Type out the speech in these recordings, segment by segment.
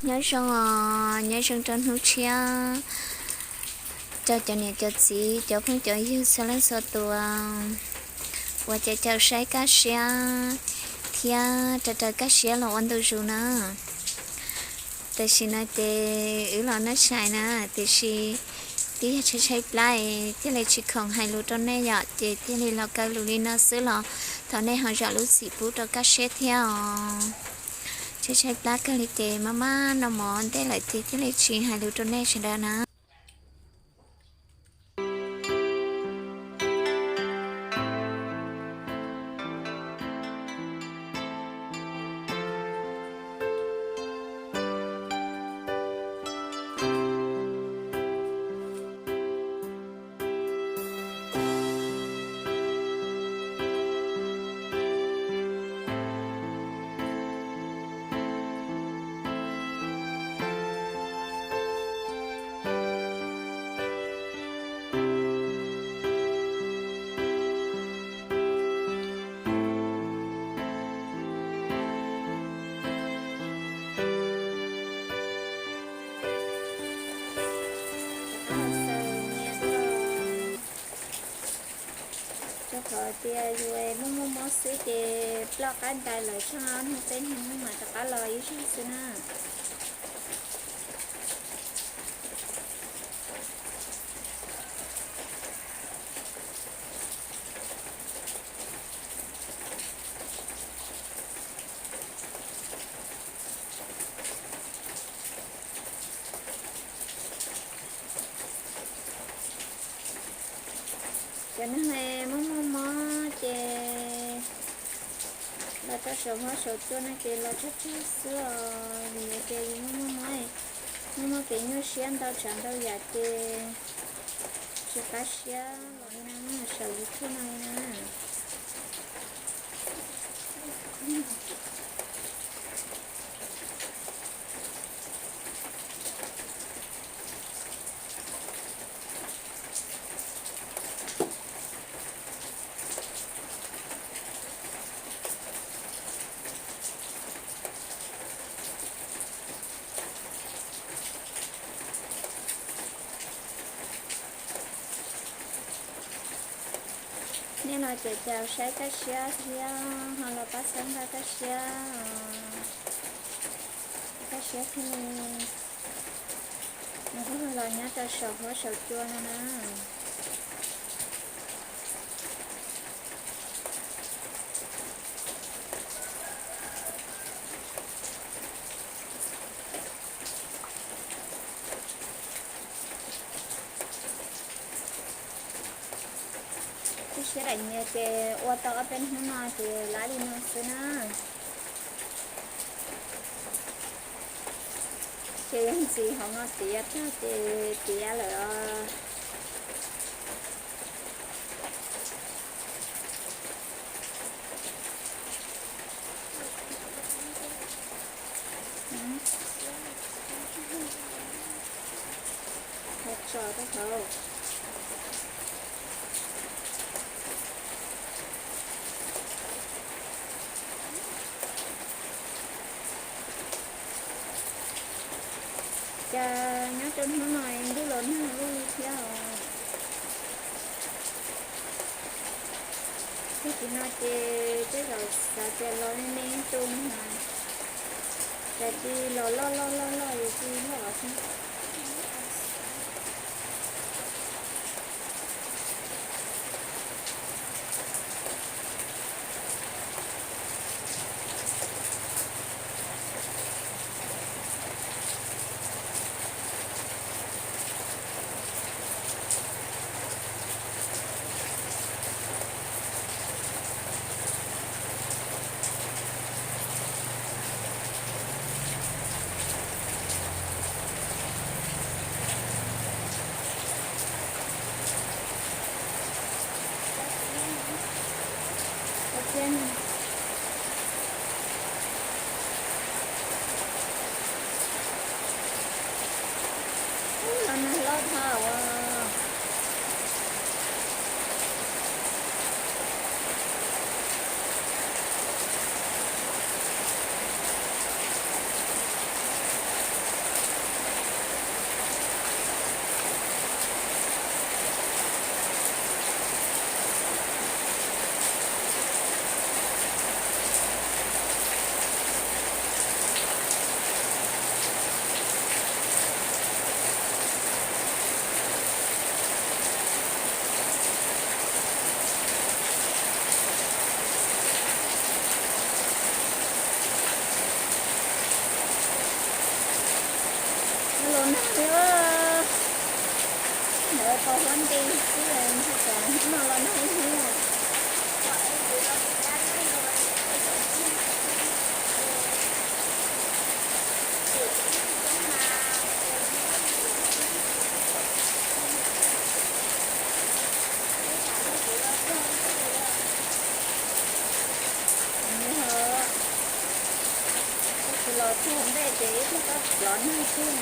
Nyob zoo os, nyob zoo rau hnub tshiab rau cov niam cov txiv, cov phooj cov ywg txhua leej txhua tus uas caum caum saib Kaj Siab thiab raws raws Kaj Siab los ua ntu zus na. Tam sim no ces wb los noj tshais na, tiam sis twb yog tshaib tshaib plab es thiaj li tsis khoom hais lus rau nej yom, ces thiaj li los kaw lus li no xwb los thov nej ho zam lub txim pub rau Kaj Siab thiab os. Tshaib tshaib plab kawg li ces maj maj noj mov ntej lawm ces thiaj li tsis hais lus rau nej sawv daws na. Rau qhov tias yus muaj muaj mob xwb ces ploj qab ntais lawm, tsheej ob hnub peb hnub mam rov qab los ib zaug xwb na. Cov neeg muaj muaj mob ces los rau saum huab saum cua no ces los tsawg tsawg xwb os, vim yog tias yus muaj muaj mob, muaj muaj kev nyuaj siab ntau tsav ntau yam ces tsis qab siab los li na, saum YouTube no li na. Nej los caum caum saib Kaj Siab thiab ho los pab txhawb nqa Kaj Siab, Kaj Siab thiaj li, nws kuj los nyob rau saum huab saum cua no na. Lub siab daim nyias ces ua tau ob peb hnub no ces lab li no xwb na. Ces yog ntxiv hauv no tiav tag ces tiav lawm os. Tso rau hauv. Cas nyob rau hnub no ntuj los nag luaj li thiab os. Tag kis no ces tej zaum xav tias los me me ib ntu mas cas cia li los loj loj loj loj es cia li loj xwb. Los nag loj dhau. nag li, ntawd pos huab nti xwb, ntshai tsam hnub no los nag ib hnub. Los txog ntej ces ib pliag koj los nag xwb.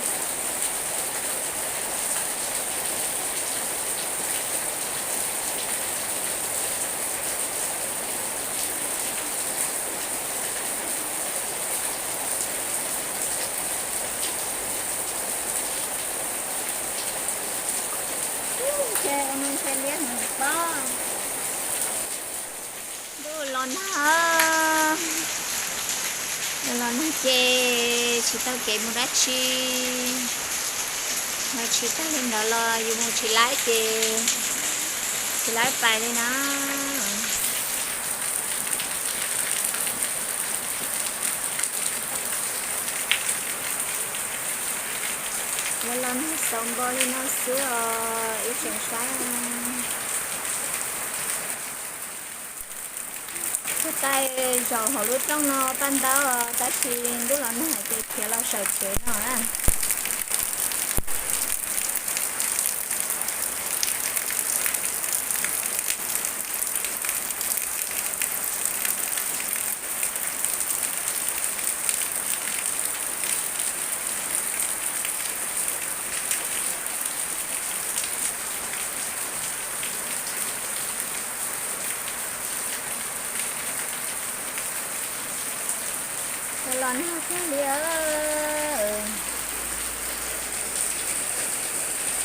Ces ua no ntshe liab heev pob. Ntuj los nag, ntuj los nag ces tsis tau kev mus dab tsi. Yog tsis tau li ntawd los yus mus tsis laib ces tsis laib pais li na. Los los nag xaus npo li no xwb os ib tsoom saib. Txog taij zaum hauv lub rooj no paj ntaub, tab sis ntuj los nag ces khiav los saum tsev no na. Los nag kawg li,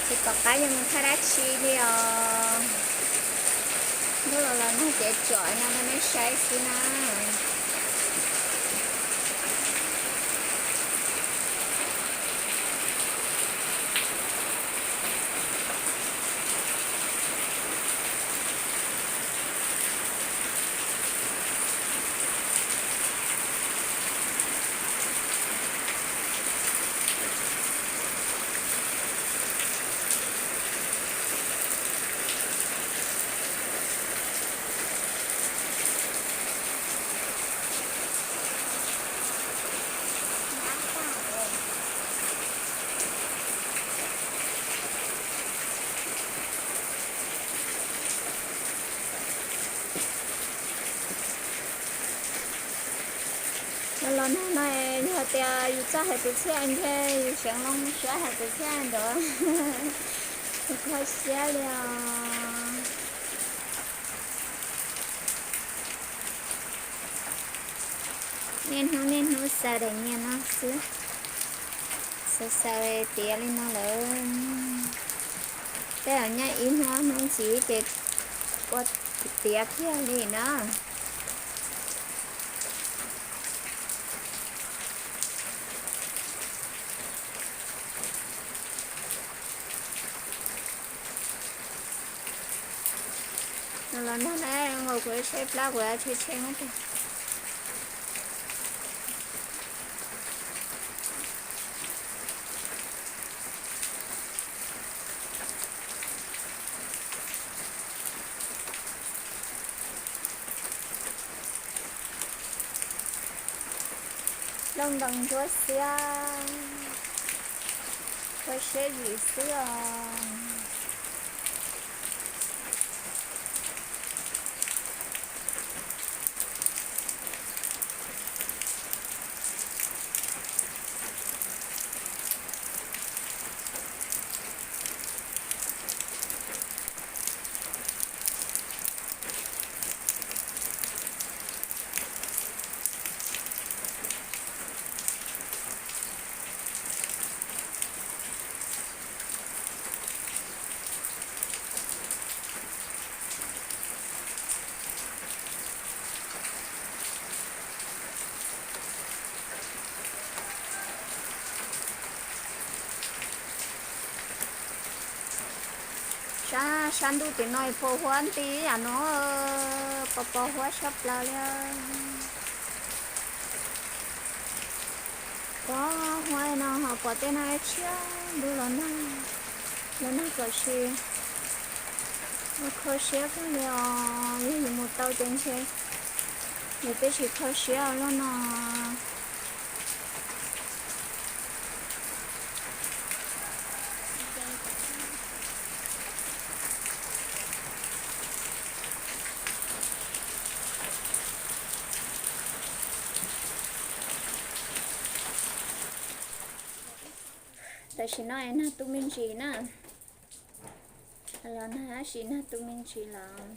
tsis pom qab yuav mus thaij dab tsi li os. Ntuj los los nag ces tsom no rau nej saib xwb na. Los los nag no yog tias yus txawj hais kwv txhiaj ntshe yus seev loo siab hais kwv txhiaj ntawd, kho siab li os. Niaj hnub niaj hnub xaws daim nyias no xwb, xaws xaws tiav li no lawm. Tej zaum nyob ib hnub hnub ntxiv ces ua tiav kiag li na. Los nag na, nkaus kuv saib plab kuv tshe tshe muab tag. Looj ntoos ntsuab xiab, ua siab zim xwb os. Sab, sab ntuj tim no pos huab nti yam no, pos pos huab sab plaws li. Ua huab no ho pom tej no tshiab ntuj los nag, los nag kom tsis, kho siab kawg li os. Yog yus mus tau ces ntshe yus twb tsis kho siab loj no. Tam sim no es nag tu me ntsis na, los nag tab sis nag tu me ntsis lawm.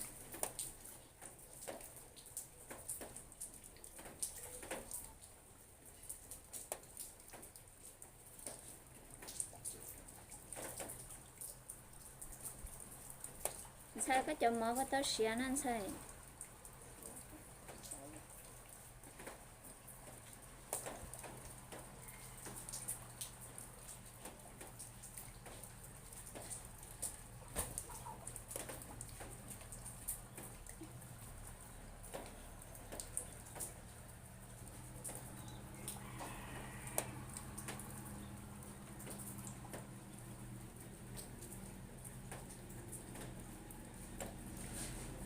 Ntxhais, koj cov mov koj tau siav na ntxhais.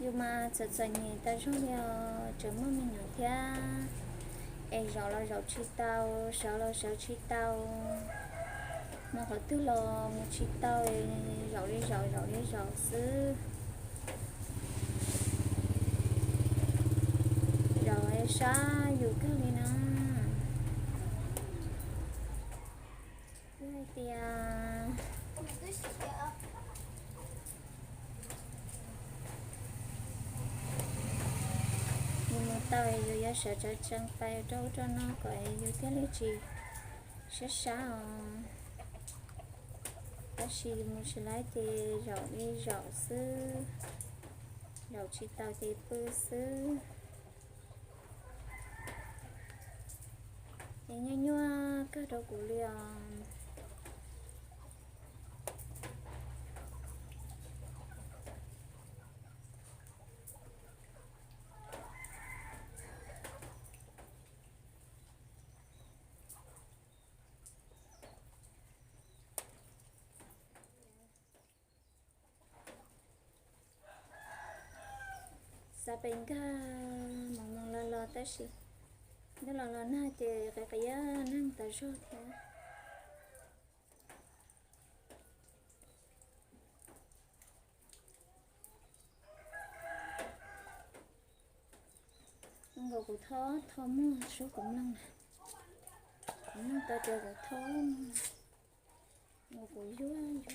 Yus mas txom txom nyem tas zog li os, tseem muaj me nyuam thiab. Es zaum los zaum tsis tau, sawv los sawv tsis tau, mus qhov twg los mus tsis tau, zaum li zaum zaum li zaum xwb. Zaum sab yus kawg li na. Twb hais tias yus mus tau es yus yuav sawv tsees tsees pais rau ub rau no kom yus thiaj li tsis sab sab os. Tab sis mus tsis laib ces zaum li zaum xwb, zaum tsis tau ces pw xwb. Es nyuaj nyuaj kawg rau kuv li os. Xav pes nkag mus mus los los tab sis ntuj los los nag ces qias qias neeg tas zog thiab. Nkaus kuv tho tho muag sub kuv mloog na. Kuv mloog tau tias kuv tho muag, nkaus kuv yuag yuag.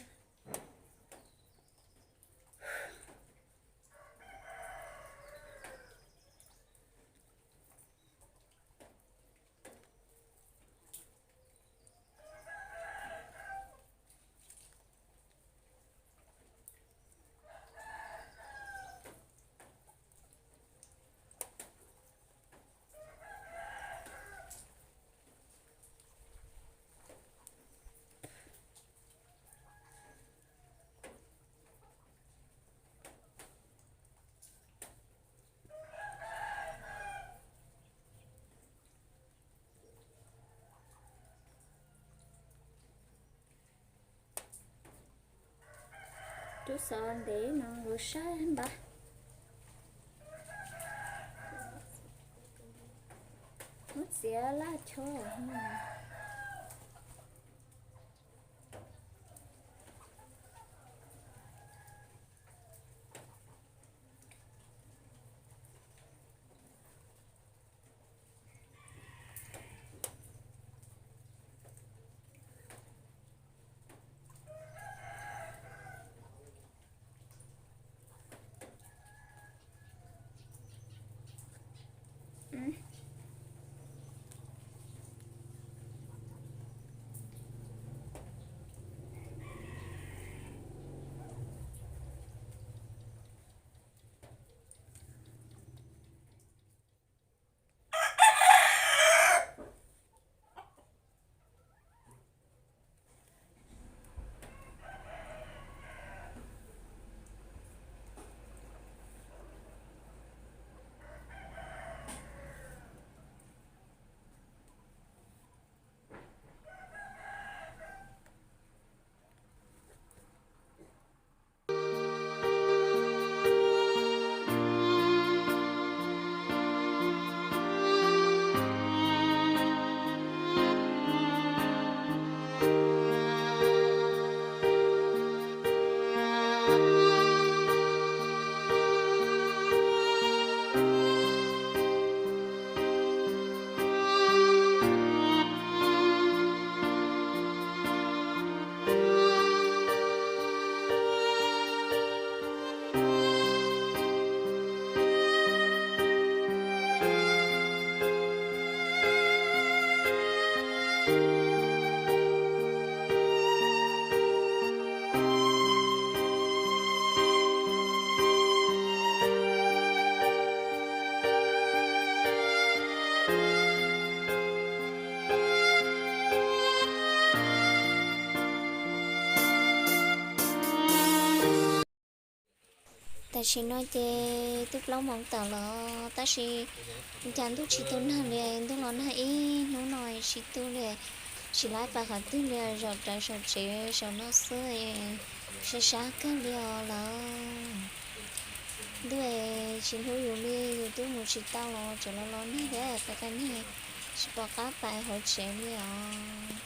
Rub xov ntev no kuv saib npab. Muab txiav laj chob. Tam sim no ces twb plaub moos tawm los tab sis cas ntuj tsis tu nag li, ntuj los nag ib hnub no tsis tu li, tsis laib pais qhov twg li, zaum rawv saum tsev saum no xwb, sab sab kawg li os lawm. Ntuj es tsis hlub yus li, yus twb mus tsis tau los tseem los los nag thiab, pais qas nag tsis pom qab pais hauv tsev li os.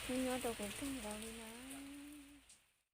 Hnub nyob rau kuv kawg nkaus li no.